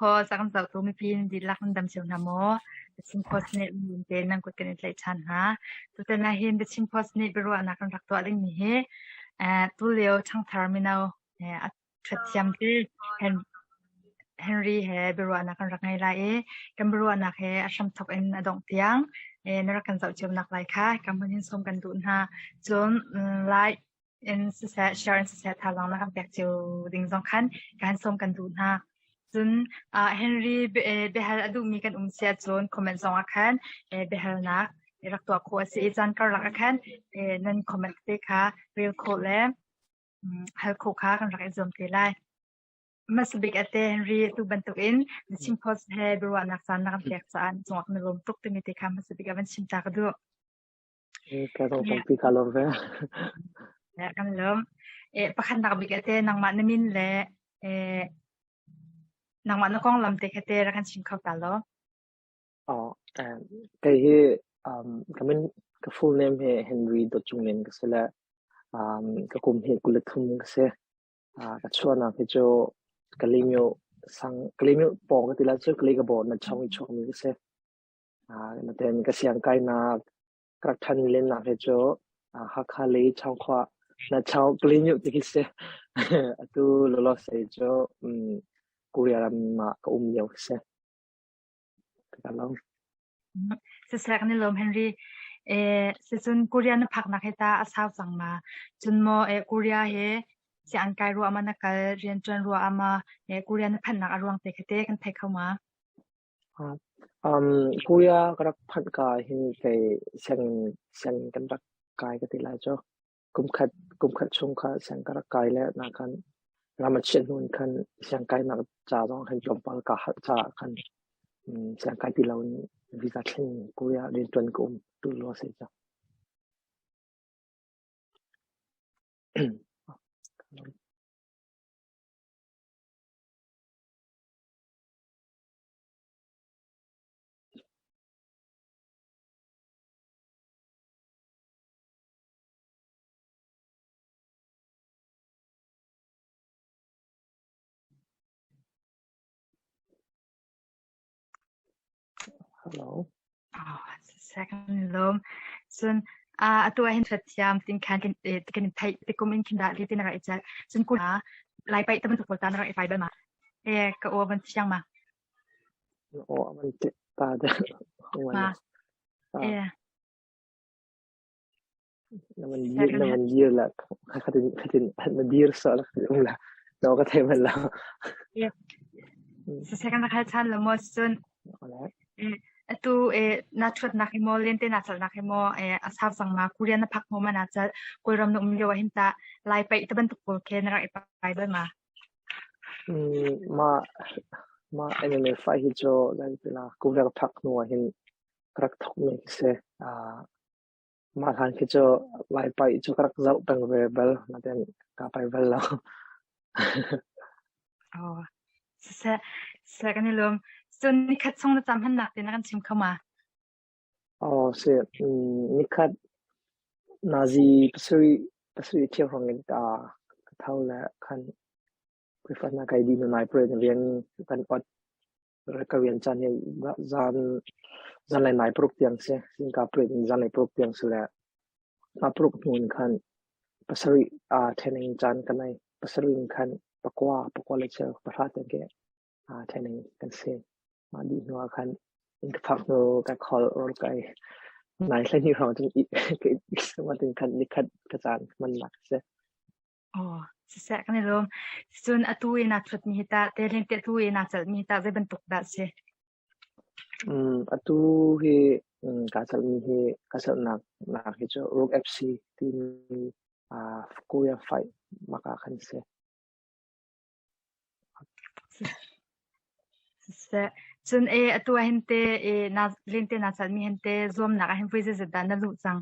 Post a kan zohtu mipi nan dihlak nan dam cio hna maw? The Chin Post nih lungdum tein nan kut kan in tlaih ṭhan hna. Tutan ah hin The Chin Post nih biaruahnak kan rak tuah dingmi hi tulio ṭhangthar mino a ṭhat thiam te Henry he biaruahnak kan rak ngei lai i kan biaruahnak he a hramthawk in a dongh tiang na rak kan zoh cionak lai kha ka hmun hin sawm kan duh hna. Cun like in siseh, share in siseh thazaang na kan pek cio ding zong khan kan sawm kan duh hna. Cun Henry biahal a duhmi kan um si ahcun comment zong ah khan biahalnak rak tuah khawh a si i caan karlak ah khan nan comment te kha rel khawh le hal khawh kha kan rak i zuam te lai. Hmasa bik ate Henry tu bantukin The Chin Post he biaruahnak caan na kan pek caah na cungah kan i lawm tuk timi te kha hmasa bik ah van chim ta ka duh. Ka zong tampi kaa lawm ve. Kan lawm. Pakhatnak bik ate nangmah na min le nangmah na konglam te kha te rak kan chim kho ta law. Oh, kei hi ka min ka full name hi Henry Dawt Cung Lian ka si le ka kum hi 23 ka si. Ka chuahnak hi cu Kalaymyo sang Kalaymyo pawng ka ti lai cu Kalay ka bawr na chong i chuakmi ka si. Natein ka siang kainak ka rak ṭhan lennak hi cu Hakha lei Changkhua na Chau Kalaymyo ti khi si. Atu lawlaw cu Korea ram ah ka um lio khi si. Ka lawm. Siseh kan i lawm Henry. Sicun Korea na phaknak hi ta a sau cang ma? Cun maw Korea he sianginn kai ruah ma na kal rianṭuan ruah ma Korea na phanhnak a ruang te kha te kan thei kho ma? Korea ka rak phanh ka hin kei sianginn sianginn kan rak kai ka ti lai cu. Kumkhat kumkhat chung kha siang ka rak kai le nakan ram a chiat hnu in khan siang kainak ca zong khan tlawmpal kaa harh caah khan siang kai ti loin visa thlen Korea rianṭuan ka um tu lio a si cang. Hello. Oh, second lawm. Cun atu ah hin thiam tin khan kan kan theih te kum in khin dah li tin ra i chal. Cun ku lai pai tam tu ta na ra i pai bal ma. E ka o ban chiang ma. O man te ta de. Ma. E. Na man dir na man dir la khatin khatin na dir sa la um la no ka thei man la. Second na khal chan lo mo cun atu e na thuat nak hi mo len te na chal nak hi mo e asau sang ma Korean na phak mo ma na chal Kawlram na um lio hin ta lai pai te bantuk pawl khe na rak i pai bal ma. Ma ma MMA fight hi chu lai pila Korea phak hnu ah hin rak thok mi si. Mah hlan khi cu Lai paih cu ka rak zoh peng ve bal, nain kaa pai bal lo. Oh, siseh, siseh kan i lawm. Cun nikhat chung na cam hmannak te na kan chim kho ma? Aw, si. Nikhat nazi pasarih pasarih ṭhio hrawng in ka ka tho le khan Khrihfa hna kai dih hnu nai pariat rian kan ot Ka rian caan hi zan zanlei nai paruk tiang si. Zingka pariat in zanlei paruk tiang si le mah paruk hnu in khan pasarih aa training caan ka nei. Pasarih in khan pakua, pakua le cheu, pahra tiang khi aa training kan si. Mah dih hnu ah khan inn ka phak hnu ka call or kai nai hleihnih hrawng cun ka tin khan nikhat ka caan hmannak a si. Aw, siseh kan i lawm. Cun atu i naa ṭhutmi hi tah teling te atu i naa celhmi hi tah zei bantuk dah a si? Atu hi kaa celhmi hi ka celhnak nak hi cu Rogue FC timi Korea fight maka khan a si. Siseh, cun e atu ah hin te e na lente naa celhmi hin te zuamnak ah hin voi zeizat dah na luh cang?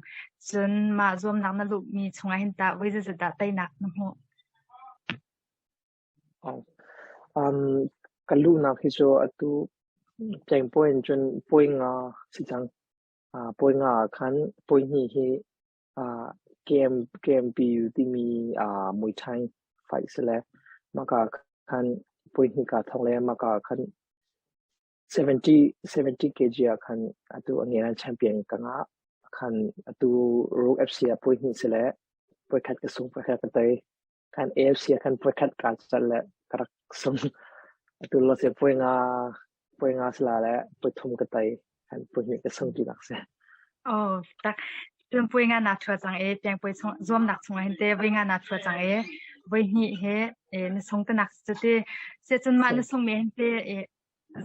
Cun mah zuamnak na luhmi chungah hin tah voi zeizat dah teinak na hmuh? Ka luhnak hi cu atu tlengpuai in cun puai nga si cang. Puai nga ah khan puai hnih hi KMPU timi Muay Thai fight si le mahka khan puai hnih kaa thawk le mahka khan. 70 kg ah khan atu a ngenan champion ka ngah. Khan atu Rogue FC ah puai hnih si le puai khat ka sung puai khat ka tei. Khan AFC ah khan puai khat kaa cal le ka rak sung. Atu lo se puai nga sila le puai thum ka tei. Khan puai hnih ka sung tinak si. Oh, tak. Cun puai nga naa thua cang i piangpuai chung zuamnak chungah hin te voi nga naa thua cang i voi hnih he na sung tanak cu ti. Siah cun mah na sung mi hin te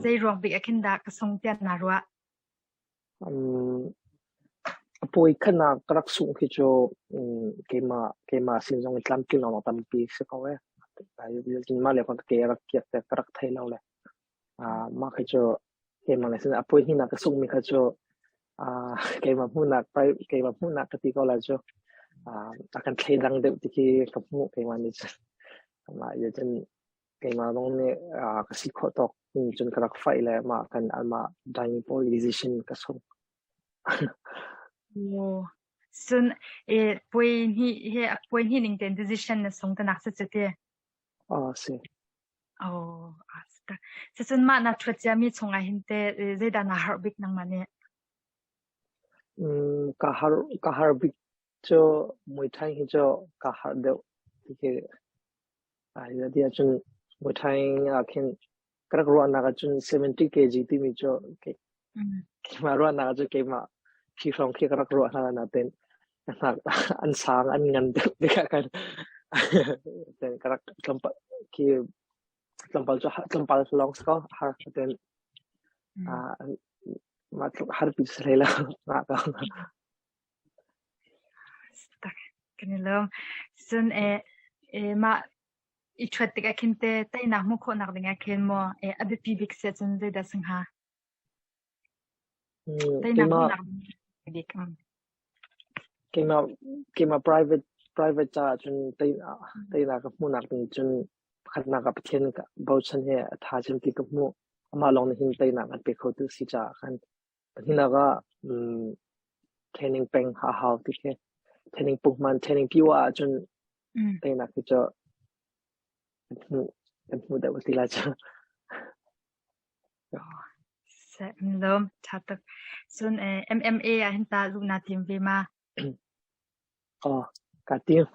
zei ruang bik ah khin dah ka sung tiah naa ruah? A puai khanak ka rak sungh khi cu keimah sin zong i tlamtling lo tampi si ko ee. Mah le ke rak kiak te ka rak thei lo le. Mah khi cu keimah le sin a puai hnih nak ka sunghmi kha cu keimah hmuhnak keimah hmuhnak ka ti ko lai cu. A kan thleidang deuh ti khi ka hmuh keimah nih cun. Mah cun keimah zong nih ka si khawh tawk in cun ka rak faih le mah kan anmah dining pawl decision ka sung. Oh. Cun puai hnih he puai hnih ning tein decision na sung tanak si cu ti. Oh si. Oh, Cucun mah na ṭhuat ciami chungah hin teh zeidah naa harh bik nangmah nih? Ka har bik cu Muay Thai hi cu ka harh deuh. Ti ahcun Muay Thai ah khin ka rak ruahnak ahcun 70 kg timi cu keimah ruahnak ahcun keimah khi hrawng khi ka rak ruah hna nain an sang an ngan deuh tikah khan ka rak tlawmpal khi tlawmpal cu tlawmpal lawng si ko har ten mah tluk har pi si hlei lo ngah ko. Kan i lawm. Cun mah i ṭhuat tikah khin teh teinak hmuh khawhnak dingah khin maw a biapi bik si ahcun zeidah si hnga? Teinak hmuhnak bik. Keimah private caah cun teinak ka hmuhnak ding cun pakhatnak ah Pathian bochan hi a ṭha cem ti ka hmuh. Amah lawng nih hin teinak an pe khotu si caah khan. Pahnihnak ah training peng a hau ti khi. Training punghman training piwa ahcun teinak hi cu kan hmuh deuh ti lai cu. Lawm ṭha tuk. Cun MMA ah hin tah luh naa tim ve ma? Aw, kaa tim.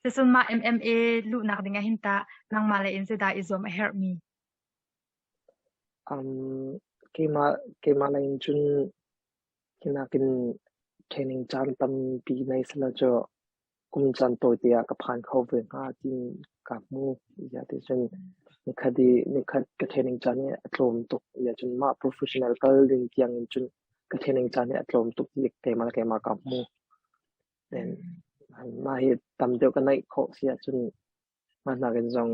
Cun mah MMA luhnak ding ah hin tah nangmah lei in zeidah i zuam a herhmi? Keimah lei in cun hi nakin training caan tampi nei selaw cu kum caan tawite ah ka phan kho ve hnga tiin kaa hmu. Cun nikhat i nikhat ka training caan hi a tlawm tuk. Cun mah professional kal ding tiang in cun ka training caan hi a tlawm tuk ti keimah le keimah kaa hmu. Mah hi tam deuh ka neih khawh si ahcun mah nakin zong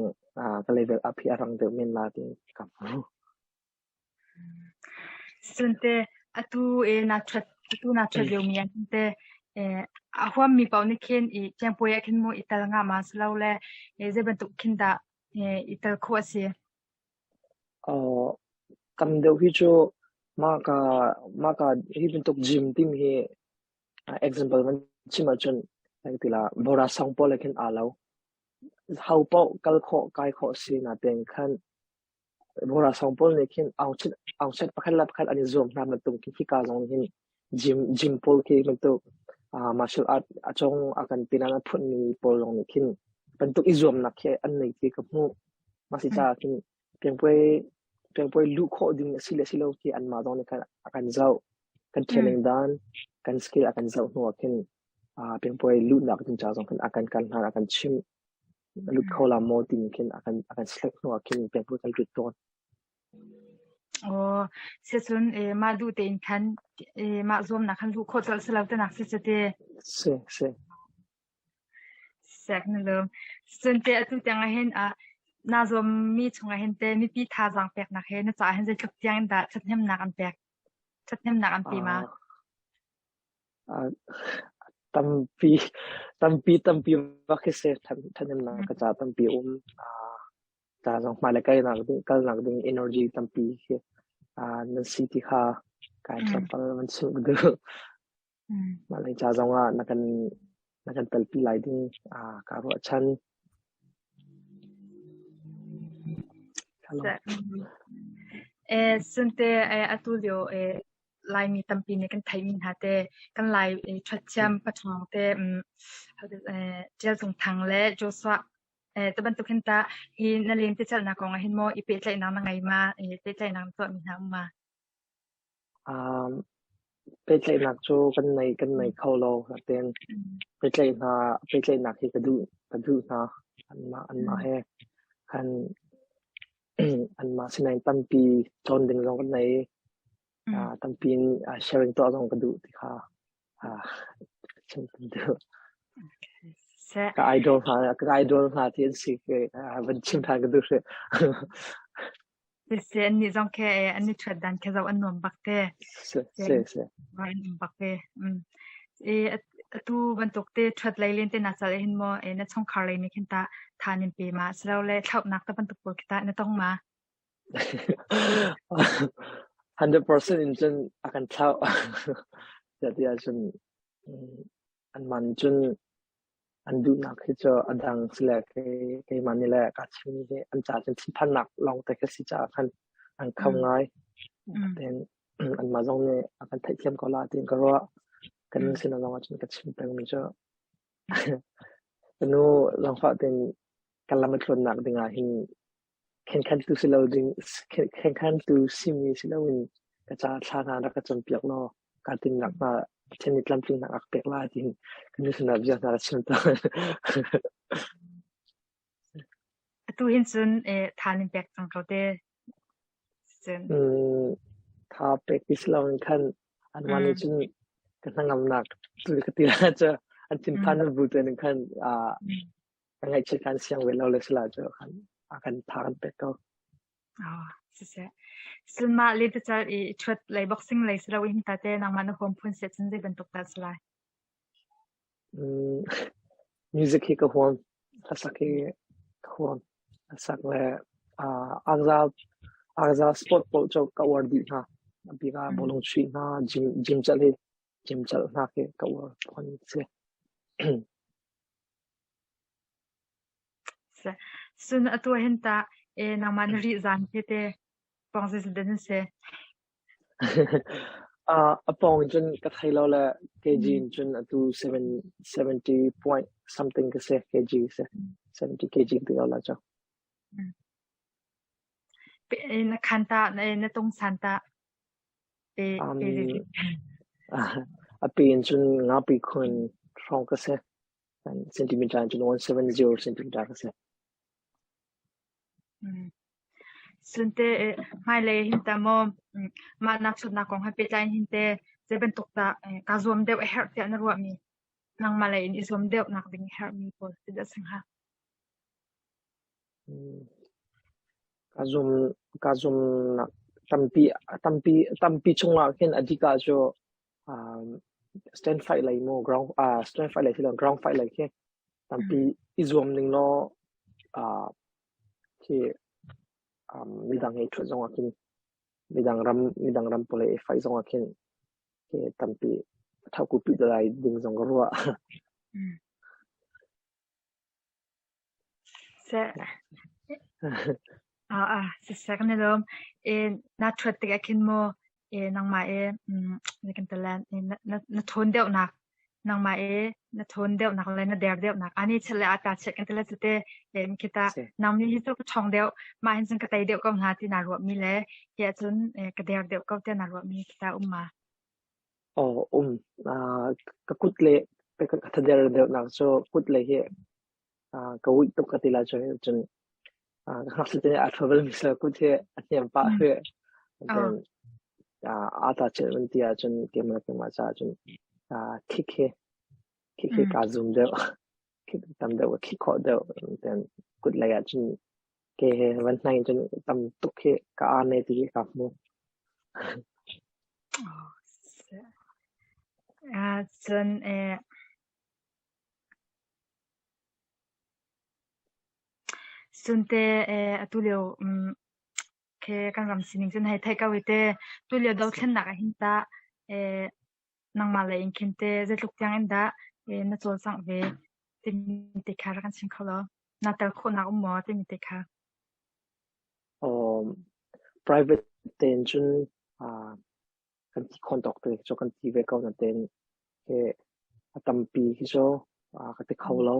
ka level up hi a rang deuh men la tiin ka hmu. Cun teh atu atu naa ṭhat liomi ah hin teh a huammi paoh nih khin i ṭiangpuai ah khin mu i tel hnga ma silole zei bantuk khin dah i tel khawh a si? Tam deuh hi cu mahka hi bantuk gym timi hi example van chim ahcun Bora sang pawl he khin aa lo. Ho paoh kal khawh kai khawh si natein khan Bora song pawl nih khin aungchet pakhat le pakhat an i zuam hna bantuk khi hika zong hin gym pawl khi bantuk martial art a cawng a kan pinan a phunmi pawl zong nih khin bantuk i zuamnak khi an nei ti ka hmuh. Mah si caah khin piangpuai luh khawh ding a si le si lo khi anmah zong nih khan a kan zoh. Kan training dan, kan skill a kan zoh hnu ah khin piangpuai luhnak ding ca zong khin a kan kal hna, a kan chimh. Na lut kho la maw timi khin a kan select hnu ah khin piangpuai kan lut tawn. Aw, sicun mah duh tein khan mah zuamnak khan luh khawh colh si lo tinak si cu ti. Si, si. Sek na lum. Cun te atu tiang ah hin naa zuammi chungah hin te mipi thazaang peknak he na caah hin zeitluk tiang in dah ṭhathnemnak an pek? Ṭhathnemnak an pe ma? Tampi tampi tampi bak hi si ṭhathnemnak ka ca tampi um. Ca zong hmailei kalnak ding kalnak ding energy tampi khi nan si ti kha kai tlawmpal van chimh ka duh. Hmailei ca zong ah na kan na kan telpi lai ding kaa ruahchan. Sunte atu lio Laimi tampi nih kan theihmi hna te kan Lai ṭhuathiam paṭhawng te Ṭial Cung Thang le Joshua te bantuk hin tah hi na lentecelhnak kong ah hin maw i pehtlaihnak na ngei ma? Pehtlaihnak na tuahmi hna um ma? Pehtlaihnak cu kan nei kan nei kho lo. Natin pehtlaihnak hi ka duh ka duh hna. Anmah anmah he khan anmah sinain tampi cawn ding zong kan nei. Tampi in sharing tuah zong ka duh ti kha chim kan duh. Ka idol hna ka idol hna ti an si van chim ṭhan ka duh hrih. Siseh annih zong khi an i ṭhuat dan khi zoh an nuam bak te. Si si si. An um bak ve. I atu bantuk te ṭhuat lei len te na cal hin maw na chungkhar lei nih khin tah tha nin pe ma silole thlauhnak te bantuk pawl khi tah na tong ma? 100% in cun a kan thlauh. Tiah ti ahcun an man cun An duhnak hi cu a dang sile keimah nih le kaa chimmi hi an caah cun thinphannak lawngte ka si caah khan an kho ngai. Natein anmah zong nih a kan theihthiam ko la tiin ka ruah. Ka nu sinah zong ahcun ka chim pengmi cu ka nu zaangfah tein kan lam a tluannak ding ah hin Khenkhantu si lo ding, khenkhantu simi si loin ka caah thla hna rak ka campiak law kaa tinhnak hna Pathian nih tlamtlingnak a ka pek lai tiin ka nu sinah bia hna ka chim tawn. Atu hin cun tha nin pek cang ko te. Cun. Tha pek ti si loin khan anmah nih cun ka hnangamnak tu ka ti la cu an thinphan bu tein khan Ka ngaihchiat khan siang ve lo le sila cu khan a kan tha kan pek ko. Oh, siseh. Cun mah lentecelh i ṭhuat lei boxing lei si lo in ta te nangmah na huam phun si ahcun zei bantuk dah si lai? Music hi ka huam. Hlasak hi ka huam. Hlasak le akza akza sport paoh cu ka uar dih hna. A bik ah bawlung chuih hna, gym gym celh hi gym celh hna khi ka uar phun si. Cun atu ah hin tah nangmah na rihzaan khi te pawng zeizat nan si? A pawng in cun ka thei lo le kg in cun atu 70 point something ka si kg si 70 kg ti ko la cu. Na khan tah na tung san tah pe pe A pe in cun ngapi khun hrawng ka si. Centimeter in cun 170 centimeter ka si. Cunte hmailei hin tah maw mah nak chawtnak kong he pehtlai in hin teh zei bantuk dah kaa zuam deuh a herh tiah na ruahmi? Nangmah lei in i zuam deuh nak ding a herhmi pawl ti dah si hnga? Kaa zum kaa zumnak tampi tampi tampi chungah khin a dik ah cu stand fight lei maw ground stand fight lei si lo ground fight lei khi tampi i zuam ning law khi midang he ṭhut zong ah khin midang ram midang ram pawl he i fight zong ah khin khi tampi thauku pi lai ding zong ka ruah. Seh. Siseh kan i lawm. Na ṭhuat tikah khin maw nangmah i kan ti lai na ṭhawn deuhnak nangmah i na ṭhawn deuhnak le na der deuhnak ani chet le ata chet kan ti le cute khita nang mi hi cu ka ṭhawng deuh mah hin cun ka tei deuh ko hna ti naa ruahmi le hi ahcun ka der deuh ko tiah naa ruahmi khita um ma? Aw um. Ka kut le ka thader deuhnak cu kut lei hi ka uih tuk ka ti lai cu cun ka ngakchia te aa travel mi sel kut hi a hniam pah hrih. Then aa ta chet van ti ahcun keimah le keimah caah cun kick hi kick hi kaa zum deuh. Kick tam deuh ka kick khawh deuh. Then kut lei ahcun ke he van hnai cun tam tuk hi ka aa ne ti hi kaa hmu. Cun Cunte atu lio khi kan ram sining cun hei theih ko i te tulio dothlennak ah hin tah nangmah lei in khin te zeitluk tiang in dah na cawlcangh ve timi te kha rak kan chim kho law. Naa tel khawhnak um maw timi te kha. Um, private tein cun kan ti khon tawk te cu kan ti ve ko natein he a tampi hi cu ka ti kho lo.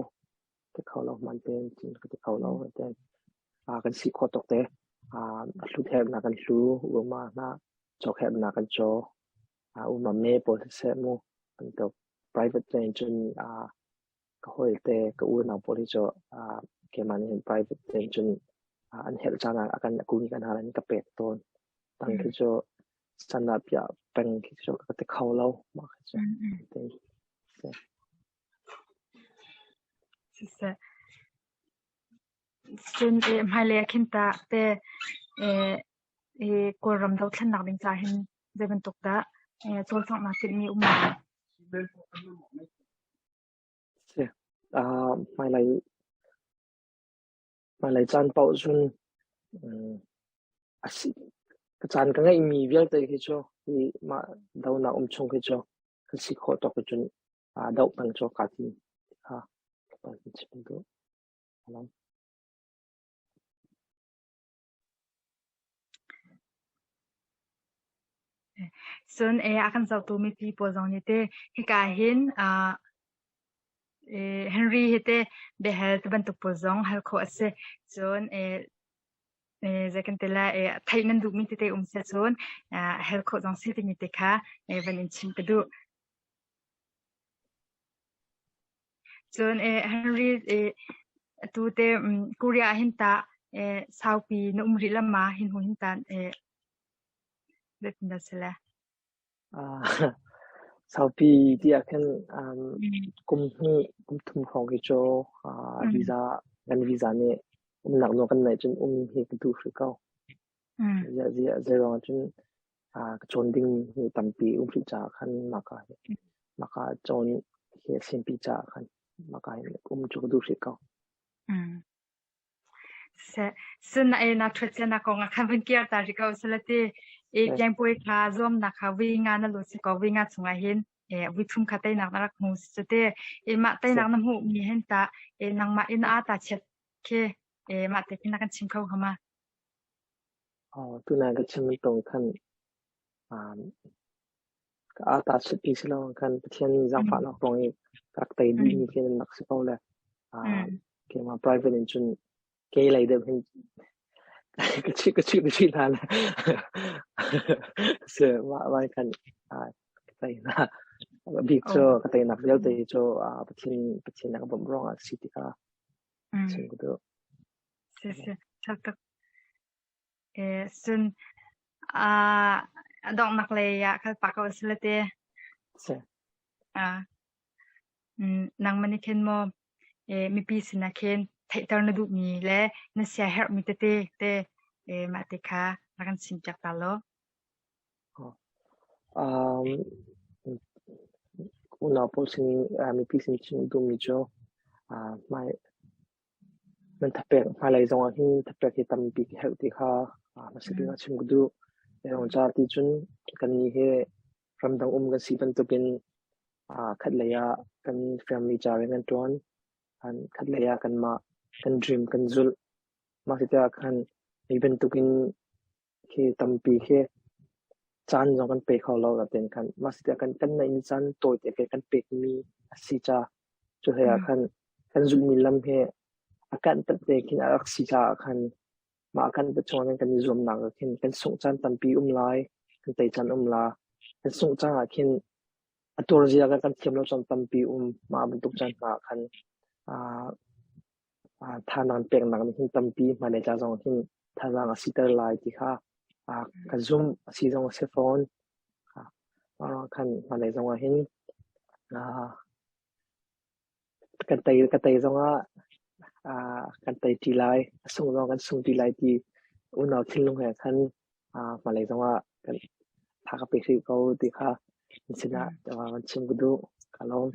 Ti kho lo hman tein cun ka ti kho lo natein kan si khawh tawk te a hlut herhnak kan hlu, urma hna cawk herhnak kan caw. Urma me pawl siseh mu bantuk private tein cun ka hawite ka unau pawl hi cu keimah nih hin private tein cun an herh caan ah a kan kung kan hal in ka pek tawn. Tang khi cu san ah piah peng khi cu ka ti kho lo mah khi cu. Siseh. Cun hmailei ah khin tah te Kawlram dothlennak ding caah hin zei bantuk dah cawlcanghnak tinhmi um lai? Si. Hmailei hmailei caan paoh cun a si ka caan ka ngeihmi vialte khi cu hi mah donak um chung khi cu kan si khawh tawk cun doh peng cu kaa tim. Kha ka chim duh. Cun a kan zohtu mipi pawl zong nih teh hika hin Henry hi teh biahal ti bantuk pawl zong hal khawh a si. Cun zei kan ti lai theih nan duhmi tete um seh cun hal khawh zong si timi te kha van in chim ka duh. Cun Henry atu te Korea ah hin tah saupi na um rih la ma hin hu hin tah zeitindah si le? Saupi ti ah khin kum hnih kum thum hrawng hi cu visa kan visa nih umnak nawl kan neih cun um hi ka duh hrih ko. Ziah zeiruang ah cun ka cawn dingmi hi tampi um hrih caah khan mahka hi mahka cawn hi a sinpi caah khan mahka hin um cu ka duh hrih ko. Seh, na na ṭhuat sianak kong ah khan vun kir ta rih ko seh ti i piangpuai kha zuamnak kha vui nga na lut si ko vui nga chungah hin vui thum kha teinak na rak hmu si cu ti i mah teinak na hmuh mi hin tah nangmah in aa ta chiat khi mah te khin na kan chim kho hnga ma? Tunai ka chim tong khan ka aa ta chiat ti si lo khan Pathian zaangfahnak ruang i ka rak tei dihmi khi nan rak si ko le keimah private in cun kei lei deuh hin ka chih ka chih ka chih hna le si mah mah khan ka tei hna. A bik cu ka teinak vialte cu Pathian Pathian a ka bawmh ruangah a si ti kha chim ka duh. Si si, ṭha tuk. Cun a donghnak lei ah kal pah ko a si le te. Si. Nangmah nih khin maw mipi sinah khin theihter na duhmi le na siaherhmi tete te mah te kha rak kan chimpiak ta law. Unau pawl sin mipi sin chim duhmi cu hmai Nan thapek hmailei zongah hin thapek hi tampi ka herh ti kha hmasa bik ah chim ka duh. Ca ti cun kannih hi ramdang um kan si bantukin khatlei ah kan family ca rian kan ṭuan, khatlei ah kanmah kan dream kan zulh. Mah si tikah khan mi bantukin khi tampi khi caan zong kan pe kho lo natin khan mah si tiah kan kan neihmi caan tawite ke kan pekmi a si ca cu hlei ah khan kan zulhmi lam hi a kanh tete khin a rak si caah khan mah kan te chung ah kan i zuamnak ah khin kan sungh caan tampi um lai kan tei caan um la kan sungh caan ah khin a tuarzia kan thiam lo caan tampi um mah bantuk caan hna ah khan Thazaang peknak nih hin tampi hmailei ca zong hin thazaang a siter lai ti kha ka zumh a si zong a si fawn. Mah khan hmailei zong ah hin kan tei ka tei zongah kan tei ṭi lai, a sung zong kan sung ṭi lai ti unau thinlung he khan hmailei zongah kan tha ka pe hrih ko ti kha nan sinah van chim ka duh. Ka lawm.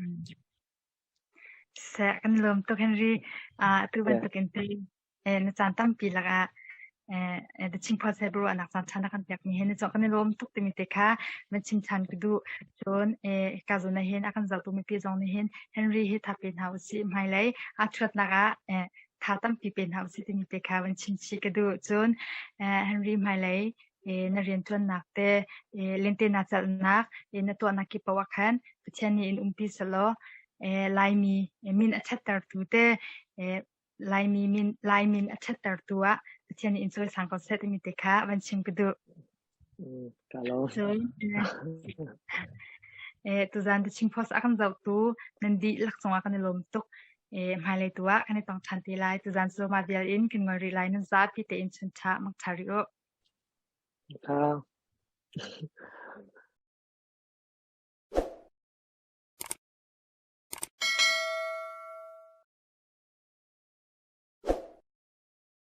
Seh, kan i lawm tuk Henry. Atu bantukin te na caan tampi lakah The Chin Post he biaruahnak caan ṭha na kan pekmi he na cawh kan i lawm tuk timi te kha van chim ṭhan ka duh. Cun hika zawn ah hin a kan zohtu mipi zong nih hin Henry hi thape hna usih. Hmailei aa ṭhuatnak ah. tha tampi pe hna usih timi te kha van chim chih ka duh. Cun Henry hmailei na rianṭuannak te lente naa celhnak na tuahnak kip paoh ah khan Pathian nih in umpi sehlaw Laimi min a ṭhattertu te Laimi min Lai min a ṭhattertu ah Pathian nih in cawisang ko seh timi te kha van chim ka duh. Ka lawm. Cun tuzaan The Chin Post a kan zohtu nan dihlak cungah kan i lawm tuk. Hmailei tu ah kan i tong ṭhan te lai. Tuzaan cu mah vial in kan ngol rih lai. Nan zapi tein chun ṭha, mak ṭha rih u. Tha.